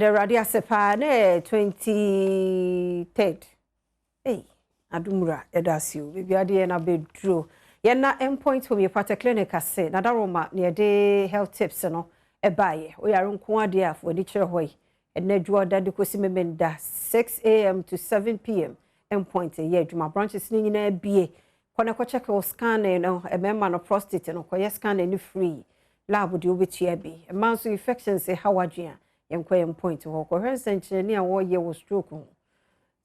Awurade ase paa na ɛyɛ 23rd. Ei, adomura, yɛda ase o. Baabi adeɛ na bɛduro. Yɛna Mpoint Homeopathic Clinic ase na daroma na yɛde health tips no ɛbaeɛ. Oyare nko adeɛ a fo ani kyerɛ hɔ yi. Ɛnɛ dwoada de kɔsi Memenda 6 a.m. to 7 p.m. Mpoint yɛ adwuma. Branches no nyinaa bie. Kɔ na kɔcheck wo scan no, mmarima no prostate no, kɔyɛ scan no free. Lab deɛ wobɛtua bi. Mmaa nso infections ha wadwene a, yɛnkɔ yɛn Point hɔ. Kɔhwɛ nsɛnkyerɛnne a wɔreyɛ wɔ stroke ho.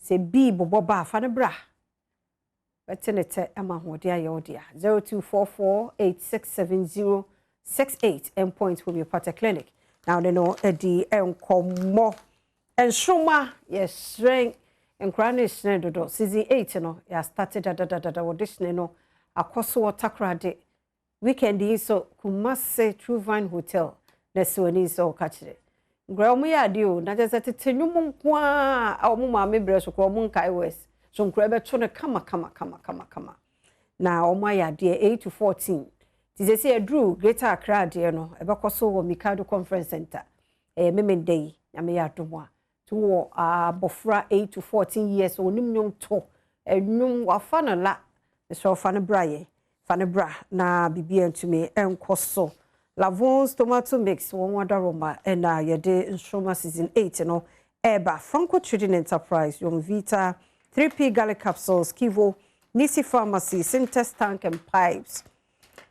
Sɛ bii bobɔ ba a, fa no bra. Bɛte ne tɛ ama ahoɔden ayɛ wo dea. 0244867068, Mpoint Homeopathic Clinic. Na wɔde no adi nkɔmmɔ. Nsoroma yɛhyerɛn nkwaraa no hyerɛn dodo. Season 8 no yɛastart dadadada, wɔde hyerɛn no akɔ so wɔ Takoradi. Weekend yi nso Kumase True Vine Hotel na ɛsɛ w'ani nso ɔka kyerɛ. Nkwaraa wɔn yɛ adeɛ o, na kyerɛ sɛ tete nnwom nko ara a wɔn maame brɛ so koraa wɔn nkae west. So nkwaraa bɛto no kama kama kama kama kama. Na wɔn ayɛ adeɛ 8 to 14. Ti sɛ sɛ yɛduru Greater Accra adeɛ no, ɛbɛkɔ so wɔ Mikado Conference Center. Ɛyɛ Memenda yi, Nyame yɛ adom a. Nti wɔ abɔfra 8 to 14 years onim nnwom to, nnwom wafa no la, mesrɛ fa no bra yɛn. Fa no bra na biribiara ntumi nkɔ so. Lavons tomato mix wɔn adaroma ɛna yɛde Nsoroma season 8 no ɛreba. Franco Trading Enterprise, Yomvita, 3P Garlic Capsules, Kivo, Nisi Pharmacy, Sintex Tank and Pipes,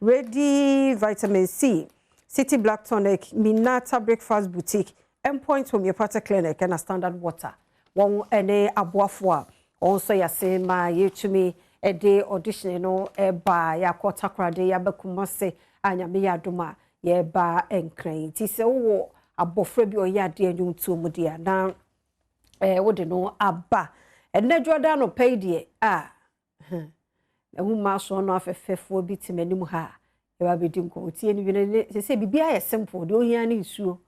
Ready Vitamin C, City Black Tonic, Minata Breakfast Boutique, Mpoint Homeopathic Clinic, ɛna Standard Water. Wɔn ɛne aboafoɔ a wɔn nso yɛase ma yɛtumi ɛde audition no ɛba. Yɛakɔ Takoradi, yɛaba Kumase a Nyame yɛ adom a yɛba Nkran. Nti sɛ wowɔ abɔfra bi a ɔyɛ adeɛ nnwomtoɔ mu deɛ na wode no aba. Ɛnnɛ dwoada no pɛ yi deɛ a ɛho mmaa so no afɛfɛfoɔ bi te m'anim ha a yɛba bɛdi nkɔmmɔ. Tie no bi no sɛ biribiara yɛ simple deɛ, ohia ne nsuo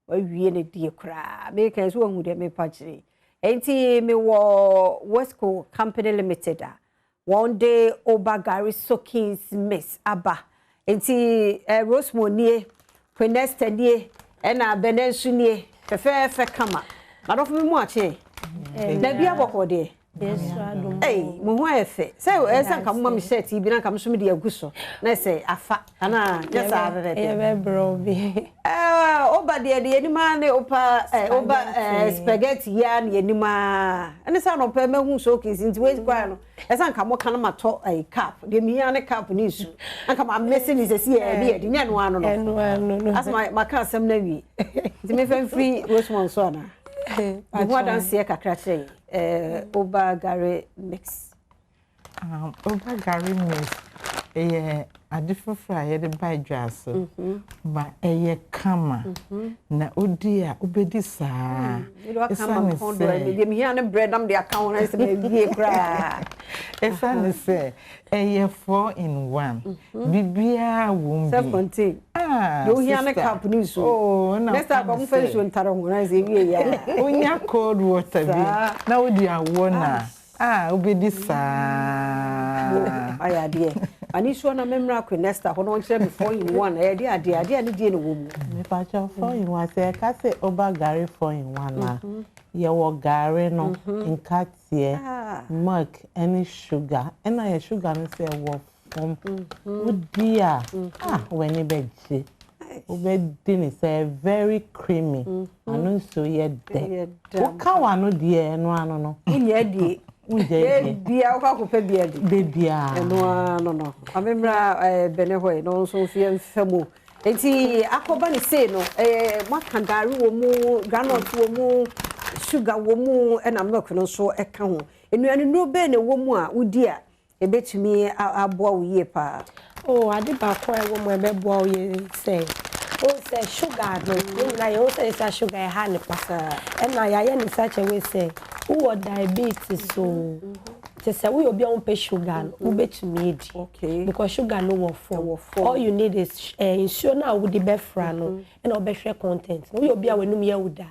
wawie ne deɛ koraa. Meka sɛ wahu deɛ mepa kyerɛ. Enti mewɔ Wesco Company Limited a wɔn de Oba Gari Soakings Mix aba. Enti Rosemond nie, Quinesta nie, ɛna Benin nso nie, fɛfɛɛfɛ kama. Madɔfo mi mu akye na bi abɔkɔ deɛ. Ei, mo ho ayɛ fɛ sɛ ɛsɛ nka moma me shirt yi bi na nka me nso mede agu so na ɛsɛ afa anaa nyɛ saa pɛpɛpɛ. Yɛbɛbrɛ bi. Oba deɛ deɛ anim ara ne opa oba spaghetti yi ara ne anim ara ɛne sɛ anɔpɛ mahu showcase. Nti wei kwan no ɛsɛ nka moka no matɔ cup deɛ mehia ne cup ne nsu anka ma mɛsi ne sɛsi yɛ ne yɛde nyɛ no ano no. Ɛno ano no. Asɛ maka asɛm no awie, nti mefa mfiri Rosemond so anaa me ho adanseɛ kakra kyerɛ yɛn Oba Gari Mix. Oba Gari Mix ɛyɛ ade foforɔ a yɛde ba dwa so ma ɛyɛ kama na odi a wobɛdi saa. Ɛsiane sɛ deɛ mehia ne brɛ nam de aka ho na sɛ mawie koraa. Ɛsiane sɛ ɛyɛ four in one, biribiara wɔ mu bi. Self contained. Ah. Deɛ ohia ne cup ne nsuo. Oh, na next time kɔmfa nsuo ntare ho na sɛ ewie yɛ. Wonya cold water bi na wode awɔ na a wobɛdi saa. Ayɛ adeɛ ani soɔ na memmra Quinesta hɔ na ɔnkyerɛ me four in one. Ɛyɛ de adeɛ adeɛ a ne die ne wɔ mu. Mepakyɛ, four in one, sɛ yɛka sɛ Oba Gari four in one a, yɛwɔ gari no, nkateɛ, milk ɛne sugar. Ɛna yɛ sugar no sɛ ɛwɔ fam, wodi a, ah, w'ani bɛgye. Wobɛdi ne sɛ very creamy, ano nso yɛ dɛ. Woka w'ano deɛ, ɛno ano no. Wonya adie. Wongya adie. Bia wokɔ akɔpɛ bia di. Bebiaa. Ɛno ano no amemmra bɛne hɔ yi na ɔno nso mfeɛ mfa mu. Nti akɔba ne sei no, moaka gari wɔ mu, groundnut wɔ mu, sugar wɔ mu, ɛna milk no nso ɛka ho. Nnuane nnuro bɛn na ɛwɔ mu a wodi a ɛbɛtumi aboa wo yie paa? Oh, ade baako a ɛwɔ mu a ɛbɛboa wo yie sɛ wohu sɛ sugar no, yɛn nyinaa yɛhu sɛ sugar ɛha nipa. Ɛna yɛayɛ ne such a way sɛ wowɔ diabetes o, te sɛ woyɛ obi a wompɛ sugar no, wobɛtumi adi. Because sugar no wɔ fam. Ɛwɔ fam. All you need is nsuo no a wode bɛfra no, ɛna wobɛhwɛ content no. Woyɛ obi a w'anum yɛ wo da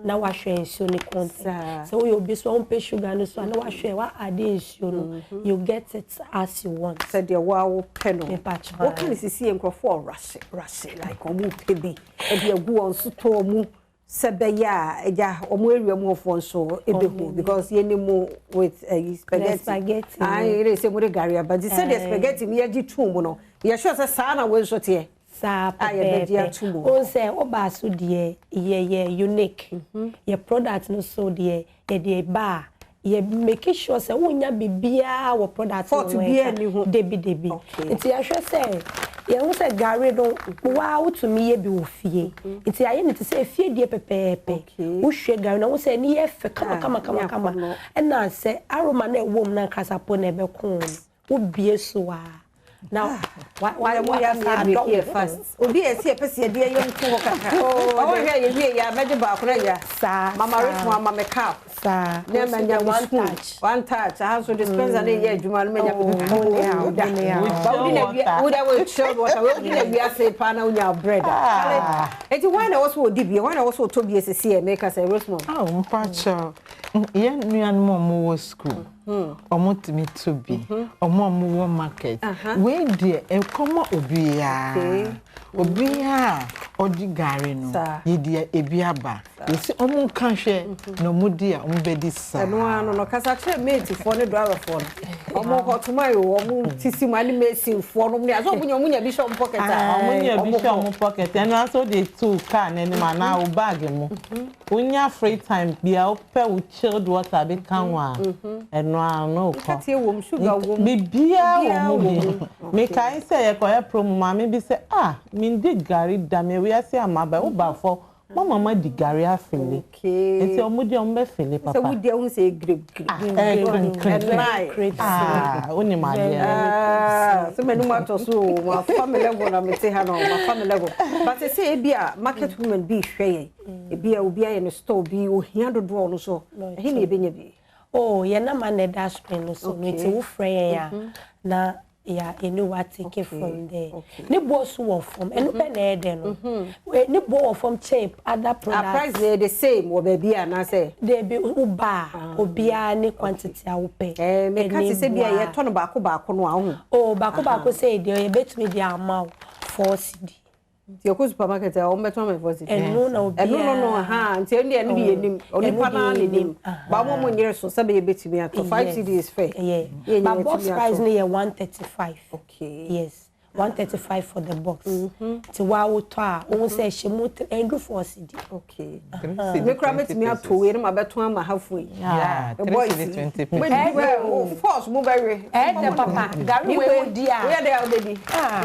na wahwɛ nsuo no content. Sɛ woyɛ obi so a wompɛ sugar no so a, na wahwɛ wa ade nsuo no, you get it as you want. Sɛdeɛ woa wopɛ no. Mepakyɛ. Woka ne sisi yɛ nkurɔfoɔ rush rush like ɔmo pɛ bi ɛde agu wɔn so tɔɔ mu. Sɛ bɛyɛ a agya wɔn area mu hɔfoɔ nso ɛbɛhu because yɛnim mu with ɛyi spaghetti. Spaghetti. Ayi yɛrɛ sɛ mo de gari aba nti sɛdeɛ spaghetti mi yɛgye tum mu no yɛ sure sɛ saa na wei nso teɛ. Saa A yɛbɛgye ato mu. pɛpɛɛpɛ. Wohu sɛ wobaa so deɛ yɛyɛ unique. Yɛ product no so deɛ yɛde ba a yɛ make sure sɛ wonya biribiara wɔ product no Fault ho biara ɛka. nni ho. Debi debi. Nti yɛahwɛ sɛ yɛhu sɛ gari no waa wotumi yɛ bi wɔ fie. Nti yɛayɛ no te sɛ efie deɛ pɛpɛɛpɛ. Wohwie gari no a wohu sɛ ani yɛ fɛ kama Ah, kama kama ne kama. akɔnnɔ. Ɛna sɛ aroma no a ɛwɔ mu no ankasa po na ɛbɛko wo no. Wobie so a na wa wa Wa wa ya kasa mi adɔ yɛ wo ho. fast. Obi a ɛsi ɛpɛ sɛ yɛde ɛyɛ nko hɔ kakra. Ɔwɔ hwɛ yɛ wie yɛ a mɛgye baako na yɛ. Saa Mama saa. Rich ama me cup. Saa. Na ma nya me One spoon. touch. One touch. Aha nso dispenser ne yɛ adwuma no menya me Oh, wo ne a, wo ne a. Ba wodi na wia, wodi na chilled water. Wodi na wia se pa na wonya bread. Ah. Enti why na wɔso odi bi? Why na wɔso tɔ bi esisi yɛ meka sɛ Rosemond? Ah, mpakyɛw. Yɛn nuanom a wɔwɔ school, wɔtumi to bi. Wɔn a wɔwɔ market. Wei deɛ ɛkɔma obiara. Obiara a ɔdi gari no, yɛde ebi aba. Yɛsi wɔn nka hwɛ na wɔn di a wɔn bɛdi saa. Ɛno ara no kasa kyerɛ matefoɔ ne driverfoɔ no. Ɔmo hɔtoma yi o, ɔmo tisi mu ane masonfoɔ no ne asɛ ɔmo nya bi hyɛ ɔmo pocket a. Ɔmo nya bi hyɛ ɔmo pocket. Ɛno nso de to car n'anim anaa wo bag mu. Wonya free time bia wopɛ wo chilled water bi ka ho a, ɛno ara no wokɔ. Nkateɛ wɔ mu, sugar wɔ mu. Biribiara Biribiara wɔ mu wɔ bi. Mekae sɛ yɛkɔyɛ promo, maame bi sɛ, ah, mendi gari da me wiase ama ba wobafo mama ma di gari afele. Nti ɔmo di ɔmo bɛfele Sɛ papa. wodi a wohu sɛ grip grip. Ɛɛ krim. Ɛnai. Ah, wonim adeɛ. Ah, sɛ m'anim atɔ so o, mafa me level na mete ha no, mafa me level. But sɛ ebi a market woman bi hwɛ yɛn, ebi a obi ayɛ ne store bi, ohia dodoɔ no so, ɛhe na ebenya bi? Oh, yɛn number na ɛda screen no so. Nti wofrɛ yɛn a na yɛ yɛne wa take it from there. Ne boɔ so wɔ fam. Ɛno pɛ na ɛyɛ dɛ no. Ne boɔ wɔ fam kyɛn other A products. price na the same wɔ baabi a anaasɛ? Debi, woba a obiara ne quantity a wopɛ. Ɛɛ, meka te sɛ bi a ɛne yɛtɔ no baako baako no a wohu. Oh, baako baako sɛ deɛ yɛbɛtumi de ama wo 4 cedi. Nti yɛkɔ supermarket a wɔn bɛtɔn ama 4 cedi. Ɛno na obiara. Ɛno no ha nti ɛno deɛ ɛno de yɛnim onipa naa ne nim ba mo nyere so sɛ bɛyɛ bɛtumi atɔ 5 cedi is fair. Yeah. Yɛnyɛ But box yɛtumi price atɔ. no yɛ 135. Yes. 135 for the box. Nti wa wotɔ a wohu sɛ ɛhyɛ mu ɛndu 4 cedi. Okay. 3 cedi Me kura 20 mɛtumi atɔ wei na ma bɛtɔn ama ha fo yi. Yeah, The 3 boys cedi 20 Wait, pesos. well, force mo bɛwe. Ɛyɛ papa gari wei wo di a. Woyɛ dɛ a wobɛdi. Ah,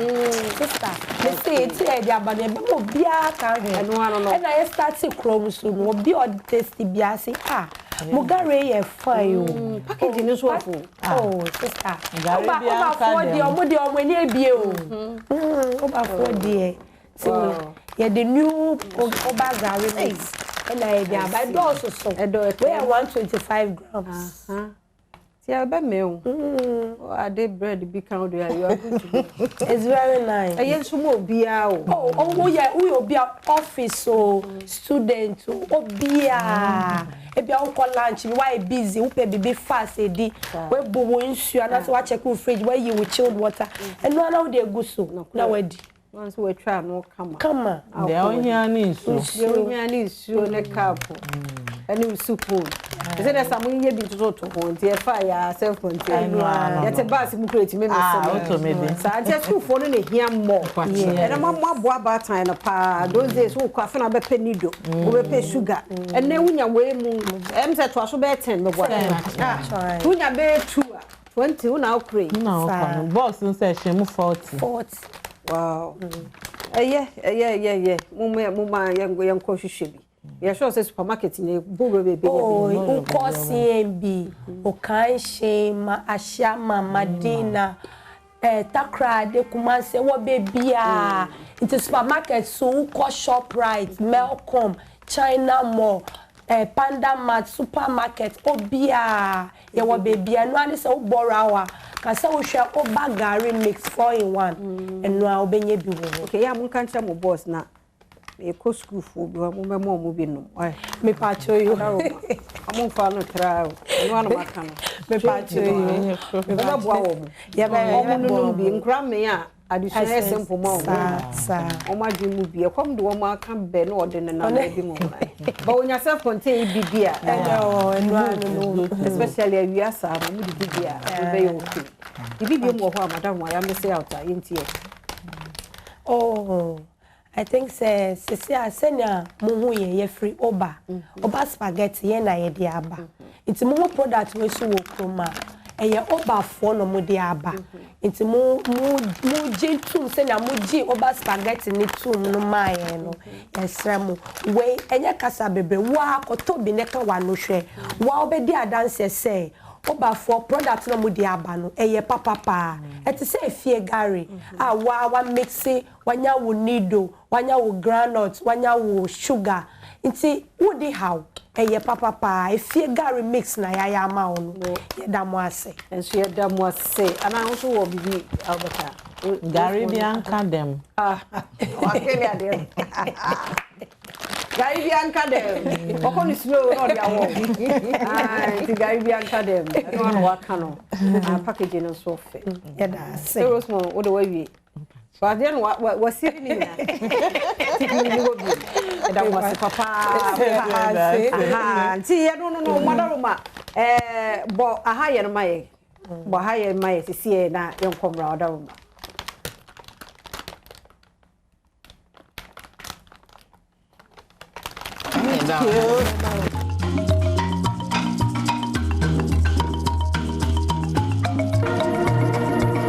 sister, me se eti ɛde aba no ɛbɛma obiara ka hwɛ. Ɛno ano no. Ɛna yɛ start kurom so no obi a ɔde taste bi ase, ah, mo gari yɛ fine o. Packaging no nso ɔfo. Oh, sister. Gari Ɔba bi anka ɔbafoɔ dɛm. deɛ ɔmo deɛ ɔmo ani ebie o. Ɔbafoɔ deɛ. Ti yɛde new Oba gari mix ɛna yɛde aba ɛdɔɔso so. Ɛdɔɔso. Wey yɛ 125 grams. Ti a bɛ mɛ o. Ade bread bi kan o de you are good to go. It's very nice. Ɛyɛ nso mo obiara o. Oh, woyɛ obi a office o, student o, obiara. Ebi a wokɔ lunch bi wayɛ busy, wopɛ bibi fast edi, webu wo nsuo anaasɛ wakyɛke wo fridge, wayi wo chilled water. Ɛno ara wode egu so na wadi. Wɔn nso wɔatwa ano kama. Kama. Deɛ ohia ne nsuo. Deɛ ohia ne nsuo ne cup ɛne spoon. Ɛsɛ dɛ sɛ mo nyɛ bi ntoto to ho nti ɛfa yɛ a self contained. Ɛno ara no. Yɛte baasi mu kura etimi Ah, mi wotɔ me bi. Saa nti asukuufoɔ no na ehia mmɔ. Ɛna mo aboa abaatan no paa. Those days wokɔ afei na wobɛpɛ nido, wobɛpɛ sugar. Ɛnɛ wonya wei mu ɛm sɛ toa so bɛyɛ 10 mɛboa. Ah, wonya bɛyɛ two a 20 wona wokura yi. Na ɔkɔ no box no sɛ ɛhyɛ mu 40. 40. Wow. Ɛyɛ ɛyɛ ɛyɛ ɛyɛ mo mo mo ma yɛn yɛnkɔ hwehwɛ bi. Yɛhwɛ sɛ supermarket ne bowura beebi. Oh, wokɔ CMB, Okanshin, ma Ashaiman, Madina, Takoradi, Kumasi, wɔ beebiaa. Nti supermarket so wokɔ Shoprite, Melcom, China Mall, Panda Mart, supermarket, obiaa yɛwɔ beebiaa. Ɛno ara ne sɛ wobɔ raw a, ka sɛ wohwɛ Oba gari mix four in one. Ɛno a wobɛnya bi wɔ hɔ. Okay, yɛ a monka nkyerɛ mo boss na mekɔ sukuufoɔ bi hɔ, mommɛma ɔmo bi nom. Ɔyɛ. Mepatwo yi. Ɔmo mfa no tra o. Ɛno ano maka no. Mepatwo yi. Mobɛboa wɔ mo. Yɛbɛ Ɔmo nonom bi. Nkora mmea a Adesua yɛ simple ma wɔn. Saa. Wɔn adwene mu bi ɛkɔm de wɔn aka bɛ na ɔde nenam baabi mu. But onya self contained bi bi a. Ɛnɛ wɔ ɛno ano no. Especially awia saa no, wɔn didi bi a, ɛbɛyɛ okay. Bibi bi mu wɔ hɔ a madam wa ya miss out a yɛntie. Oh, I think sɛ sisi a sɛnea mo hu yɛ yɛfiri Oba. Oba spaghetti yɛn na yɛde aba. Nti mo ho product wei so wɔ kurom a, ɛyɛ Obafoɔ na mo de aba. Nti mo mo mo gye tum sɛnea mo gye Oba spaghetti ne tum no maa yɛn no. Yɛsrɛ mo. Wei ɛnyɛ kasa bebree. Waa kɔtɔ bi ne ka w'ano hwɛ. Waa wobɛdi adanseɛ sɛ Obafoɔ product na mo de aba no ɛyɛ papapaa. Ɛte sɛ efie gari a waa wa mix, wanya wo nido, wanya wo groundnut, wanya wo sugar. Nti wodi haw, ɛyɛ papapaa. Efie gari mix na yɛayɛ ama wo no. Yɛda mo ase. Nso yɛda mo ase. Anaa wo nso wɔ biribi a wobɛka? Gari bi anka dɛm. Ah, wakele adeɛ no. Gari bi anka dɛm. Ɔkɔ ne slow na ɔde awɔ. Ah, nti gari bi anka dɛm. Ɛno ano waka no. Ah, packaging no nso fɛ. Yɛda ase. Sɛ Rosemond, wode wawie. Adeɛ no wasi ne nyinaa. Nti ni hɔ bi. Ɛda mo ase papaapa. Nti yɛno no madaroma bɔ aha yɛ no ma yɛ. Bɔ aha yɛ ma yɛ sisi yɛ na yɛnkɔ mmra ɔdaroma. Thank you.